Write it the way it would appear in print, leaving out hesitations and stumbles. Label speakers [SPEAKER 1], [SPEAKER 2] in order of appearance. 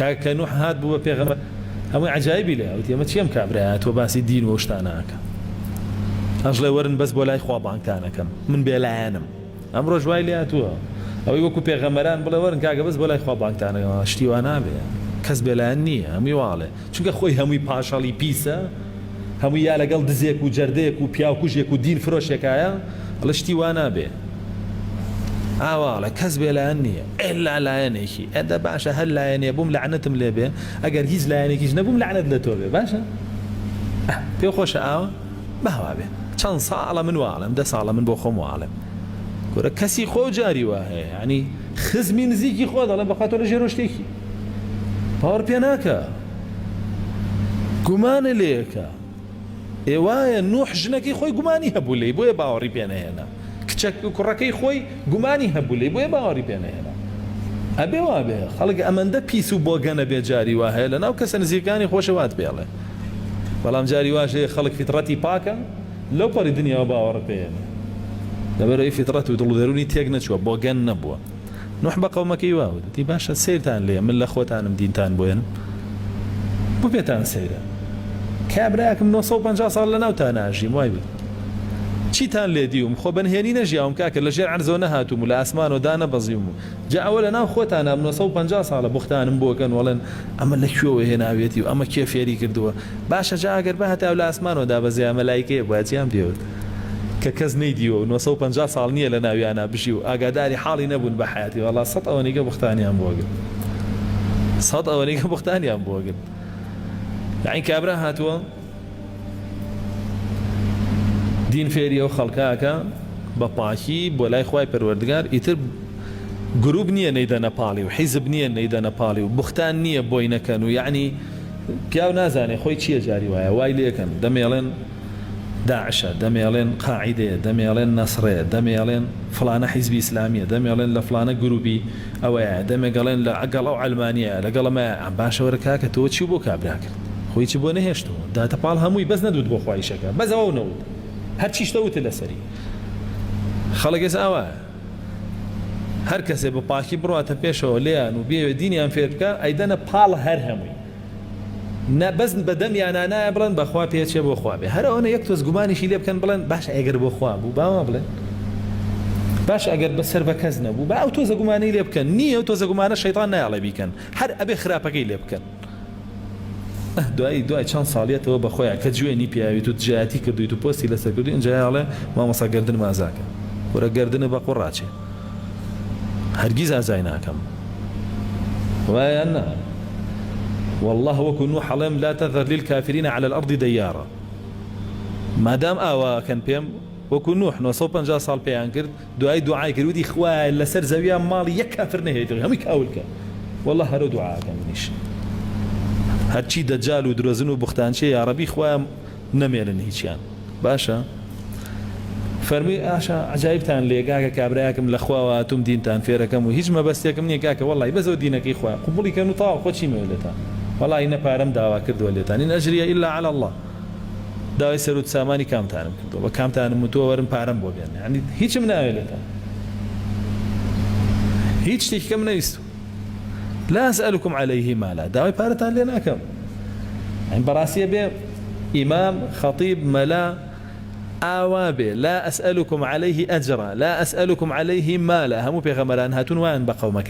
[SPEAKER 1] کاکە کە نوح هات بوو بە پێغەمبەر هەمووی عەجایبی لێ وتی ئەمە چیەم کابرایە تۆ باسی دین و ئەو شتانە ئەکا ئەشڵێ وەرن بەس بۆ لای خوا بانگتان ئەکەم من بێلایەنم ئەمڕۆش وای لێ هاتووە ئەوەی وەکو پێغەمبەران بڵێ وەرن کاکە بەس بۆ لای خوا بانگتان ئەکەم شتی وا نابێ کەس بێلایەن نییە هەمووی واڵێ چونکە خۆی هەمووی پاشەڵی پیسە هەمووی یا لەگەڵ دزێک و جەردەیەک و پیاوکوژێک و دین فرۆشێکایە ئەڵێ شتی وا نابێ ئاوا ئەڵێ کەس بێلایەن نییە ئێلا لایەنێکی ئەدە باشە هەر لایەنێ بووم لەعنەتم لێ بێ ئەگەر هیچ لایەنێکیش نەبووم لەعنەت لە تۆ بێ باشە پێ خۆشە ئاوا باوا بێ چەند ساڵە من واڵێم دە ساڵە من بۆ خۆم واڵێم کورە کەسی خۆ جاری وا هەیە ینی خزمی نزیکی خۆ دەڵێ بەخوا تۆ لە ژێرۆ شتێکی باوەڕ پێ ناکا گومانە لێکە ئێ وایە نوح ژنەکەی خۆی گومانی هەبوو لێی بۆیە باوەڕی پێ نەهێنا کچە کوڕەکەی خۆی گومانی هەبوو لێی بۆیە باوەڕی پێ نەهێنا ئەبێ وابێ خەڵک ئەمەندە پیس و بۆگەنە بێ جاری وا هەیە لەناو کەسە نزیکەکانی خۆشی وات پێڵێ بەڵام جاری واش هەیە خەڵک فیتڕەتی پاکە لەو پەڕی دنیاوە باوەڕ پێێنێ لەبەرئەوەی فیتڕەت و دڵ و دەروونی تێک نەچووە بۆگەن نەبووە نوح بە قەومەکەی وا وت، وتی، باشە سەیرتان لێیە من لە خۆتانم دینتان بۆ یەنم؟ بۆ پێتان سەیرە؟ کابرایەکم 950 ساڵ لە ناوتانا ئەژیم، وای وت. چیتان لێ دیوم؟ خۆ بە نهێنی نەژیاوم کاکە، لە ژێر عەرزەوە نەهاتووم و لە ئاسمانەوە دانەبەزیوم و جا ئەوە لە ناو خۆتانام 950 ساڵە بوختانم بۆ ئەکەن و ئەڵێن ئەمە لە کوێوە هێناویەتی و ئەمە کێ فێری کردووە؟ باشە جا ئەگەر بهاتایە و لە ئاسمانەوە دابەزیایە مەلایکەیە بوایە چیان پێ وت؟ کە کەس نەیدیوە و 950 ساڵ نییە لە ناویانا بژی و ئاگاداری حاڵی نەبوون بە حەیاتی وەڵا سەد ئەوەنیکە بوختانیان بۆ ئەگرت سەد ئەوەنیکە بوختانیان بۆ ئەگرت یەعنی کابرا هاتووە دین فێری ئەو خەڵکە ئەکا بە پاکی بۆ لای خوای پەروەردگار ئیتر گروپ نییە نەیدەنە پاڵی و حیزب نییە نەیدەنە پاڵی و بوختان نییە بۆی نەکەن و یەعنی پیاو نازانێ خۆی چییە جاری وایە وای لێکەن دەمێڵێن داعشە، دەمێڵێن قاعیدەیە، دەمێڵێن نەسڕەیە، دەمێڵێن فڵانە حیزبی ئیسلامییە، دەمێڵێن لە فڵانە گروپی ئەوەیە، دەمێگەڵێن لە گەڵ ئەو عەلمانییە، لەگەڵ ئەمەیە، باشە وەرە کاکە تۆ چیو بۆ کابرا کرد؟ خۆ هیچت بۆ نەهێشتەوە، داتە پاڵ هەمووی بەس نەدوت بۆ خوا ئیشەکە، بەس ئەوەو نەوت، هەرچی شتە وتت لەسەری. خەڵک ئێستا ئاوایە. هەر کەسێ بە پاکی بڕواتە پێشەوە لێیان و بیەوێ دینیان فێر بکا، ئەیدەنە پاڵ هەر هەمووی. نا بەس بە دەمیانا نایە بڵێن بەخوا پێچێ بۆ خوا بێ هەر ئەوەنە یەک تۆز گومانیشی لێ بکەن بڵێن باشە ئەگەر بۆ خوا بوو با وا بڵێن باشە ئەگەر بە سەر بە کەس نەبوو با ئەو تۆزە گومانەی لێ بکەن نییە ئەو تۆزە گومانە شەیتان نایەڵێ بیکەن هەر ئەبێ خراپەکەی لێ بکەن ئەه دوایی دوای چەند ساڵیەتەوە بە خۆیان کە جوێنی پیاویت و دژایەتی کردویت و پۆستی لەسەر کردوی ئینجا یاڵێ مامۆستا گەردنم ئازاکە کورە گەردنت بە قوڕ ئاچێ هەرگیز ئازای ناکەم وایە یان نا واللە وەکو نوح ئەڵێم لا تذر للکافرین علی الارض دیارا مادام ئاوا ئەکەن پێم وەکو نوح 950 ساڵ پێیان کرد دوایی دوعای کرد وتی خوایە لەسەر زەویا ماڵی یەک کافر نەهێڵیتەوە هەمووی کاول کە واللە هەرو دوعا ئەکەم منیش هەرچی دەجال و درۆزن و بوختانچیە یاڕەبی خوایە نەمێنن هیچیان باشە فەرمووی ئاشا عەجایبتان لێ کاکە کابرایەکم لە خواوە هاتووم دینتان فێرەکەم و هیچ مەبەستێکم نییە کاکە وەڵی بەس ئەو دینەکەی خوایە قبوڵی کەن و تەواو خۆ چیمەوێ لێتان وەڵی نە پارەم داوا کردووە لێتان إن أجري إلا على الله داوای سەروت سامانی کامتانم کردووە بە کامتانم وتووە وەرن پارەم بۆ بێنن یعنی هیچم ناوێ لێتان هیچ شتێکی کەم نەویستووە لا أسألكم عليه مالا داوای پارەتان لێ ناکەم یعنی بەڕاستیە بێ ئیمام خەتیب مەلا ئاوا بێ لا أسألكم عليه أجرا لا أسألكم عليه مالا هەموو پێغەمبەران هاتوون وایان بە قەومەکەیان.